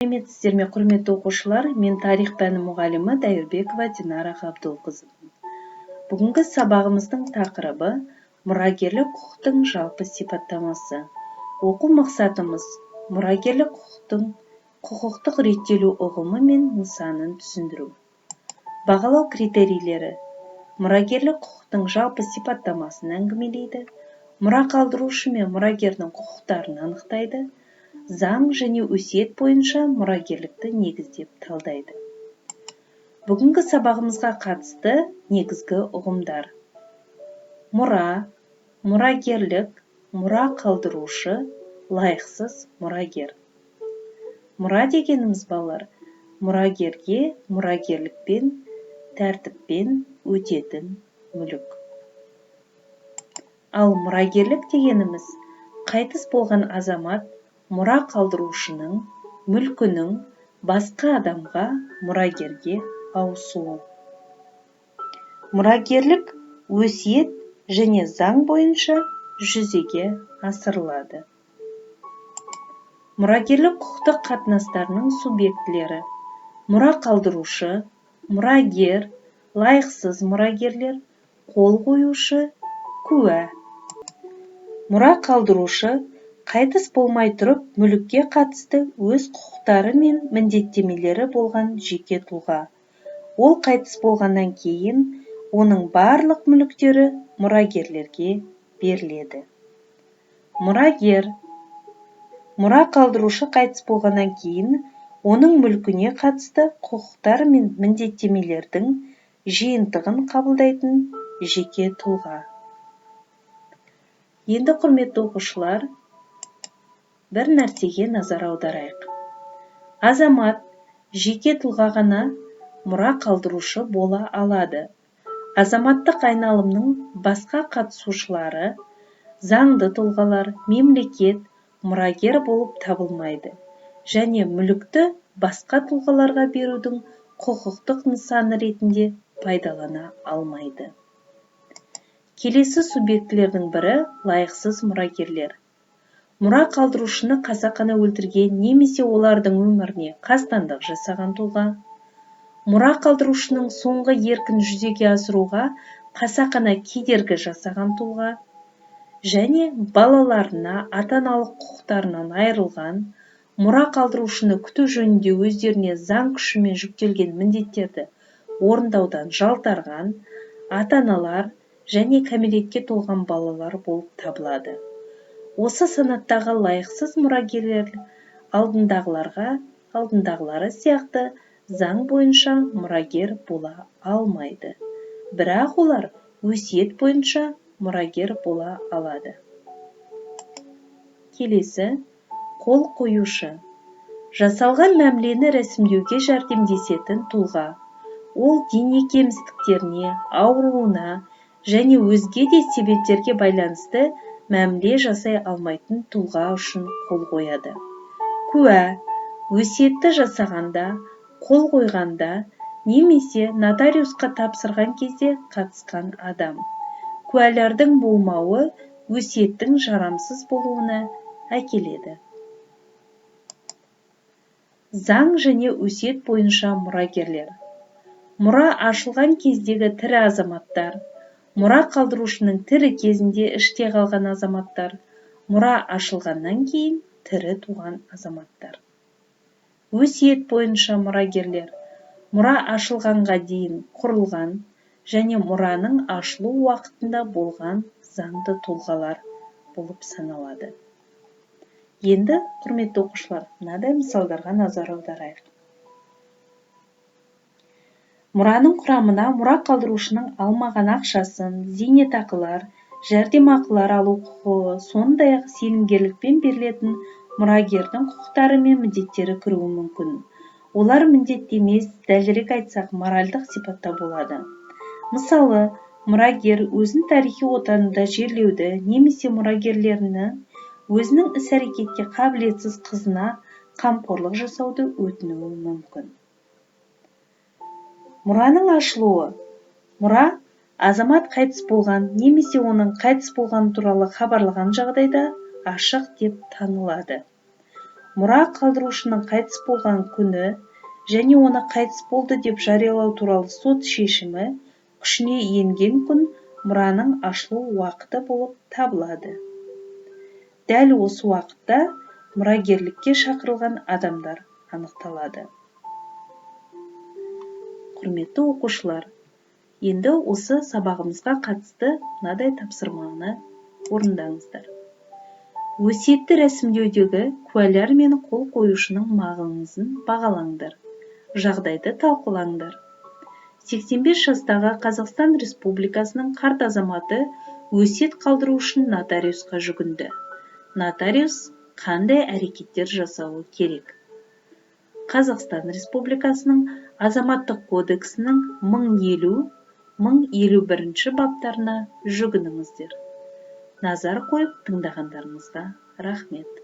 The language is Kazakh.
Сәлеметсіздер ме, құрметті оқушылар! Мен тарих пәні мұғалімі Дайырбекова Динара Ғабдолқызымын. Бүгінгі сабағымыздың тақырыбы: мұрагерлік құқықтың жалпы сипаттамасы. Оқу мақсатымыз: мұрагерлік құқықтың құқықтық реттелу ұғымы мен нысанын түсіндіру. Бағалау критерийлері: мұрагерлік құқықтың жалпы сипаттамасын әңгімелейді, мұра қалдырушы мен мұрагердің құқықтарын анықтайды, заң және өсиет бойынша мұрагерлікті негіздеп талдайды. Бүгінгі сабағымызға қатысты негізгі ұғымдар: мұра, мұрагерлік, мұра қалдырушы, лайықсыз мұрагер. Мұра дегеніміз, балалар, мұрагерге мұрагерлікпен тәртіппен өтетін мүлік. Ал мұрагерлік дегеніміз – қайтыс болған азамат мұра қалдырушының мүлкінің басқа адамға, мұрагерге ауысуы. Мұрагерлік өсиет және заң бойынша жүзеге асырылады. Мұрагерлік құқықтық қатынастарының субъектілері: мұра қалдырушы, мұрагер, лайықсыз мұрагерлер, қол қоюшы, куә. Мұра қалдырушы – қайтыс болмай тұрып мүлікке қатысты өз құқықтары мен міндеттемелері болған жеке тұлға. Ол қайтыс болғаннан кейін оның барлық мүліктері мұрагерлерге беріледі. Мұрагер – мұра қалдырушы қайтыс болғаннан кейін оның мүлкіне қатысты құқықтар мен міндеттемелердің жиынтығын қабылдайтын жеке тұлға. Енді, құрметті оқушылар, бір нәрсеге назар аударайық. Азамат, жеке тұлға ғана мұра қалдырушы бола алады. Азаматтық айналымның басқа қатысушылары, заңды тұлғалар, мемлекет мұрагер болып табылмайды және мүлікті басқа тұлғаларға берудің құқықтық нысаны ретінде пайдалана алмайды. Келесі субъектілердің бірі – лайықсыз мұрагерлер. Мұра қалдырушыны қасақана өлтірген немесе олардың өміріне қастандық жасаған тұлға, мұра қалдырушының соңғы еркін жүзеге асыруға қасақана кедергі жасаған тұлға және балаларына ата-аналық құқықтарынан айырылған, мұра қалдырушыны күту жөнінде өздеріне заң күшімен жүктелген міндеттерді орындаудан жалтарған ата-аналар және кәмелетке толған балалар болып табылады. Осы санаттағы лайықсыз мұрагерлер алдындағылары сияқты заң бойынша мұрагер бола алмайды, бірақ олар өсиет бойынша мұрагер бола алады. Келесі – қол қоюшы. Жасалған мәмілені рәсімдеуге жәрдемдесетін тұлға. Ол дене кемістіктеріне, ауруына және өзге де себептерге байланысты мәміле жасай алмайтын тұлға үшін қол қояды. Куә – өсиетті жасағанда, қол қойғанда немесе нотариусқа тапсырған кезде қатысқан адам. Куәлердің болмауы өсиеттің жарамсыз болуына әкеледі. Заң және өсиет бойынша мұрагерлер: мұра ашылған кездегі тірі азаматтар, мұра қалдырушының тірі кезінде іште қалған азаматтар, мұра ашылғаннан кейін тірі туған азаматтар. Өсиет бойынша мұрагерлер – мұра ашылғанға дейін құрылған және мұраның ашылу уақытында болған заңды тұлғалар болып саналады. Енді, құрметті оқушылар, мынадай мысалдарға назар аударайық. Мұраның құрамына мұра қалдырушының алмаған ақшасын, зейнетақылар, жәрдемақылар алу құқығы, сондай-ақ сенімгерлікпен берілетін мұрагердің құқықтары мен міндеттері кіруі мүмкін. Олар міндетті емес, дәлірек айтсақ, моральдық сипатта болады. Мысалы, мұрагер өзін тарихи отанында жерлеуді немесе мұрагерлерінің өзінің іс-әрекетке қабілетсіз қызына қамқорлық жасауды өтінуі мүмкін. Мұраның ашылуы. Мұра азамат қайтыс болған немесе оның қайтыс болғаны туралы хабарлаған жағдайда ашық деп танылады. Мұра қалдырушының қайтыс болған күні және оны қайтыс болды деп жариялау туралы сот шешімі күшіне енген күн мұраның ашылу уақыты болып табылады. Дәл осы уақытта мұрагерлікке шақырылған адамдар анықталады. Құрметті оқушылар, енді осы сабағымызға қатысты мынадай тапсырманы орындаңыздар. Өсиетті рәсімдеудегі куәлар мен қол қоюшының маңызын бағалаңдар, жағдайды талқылаңдар. 85 жастағы Қазақстан Республикасының қарт азаматы өсиет қалдыру үшін нотариусқа жүгінді. Нотариус қандай әрекеттер жасауы керек? Қазақстан Республикасының Азаматтық кодексінің 1050, 1051-баптарына жүгініңіздер. Назар қойып тыңдағандарыңызға рахмет.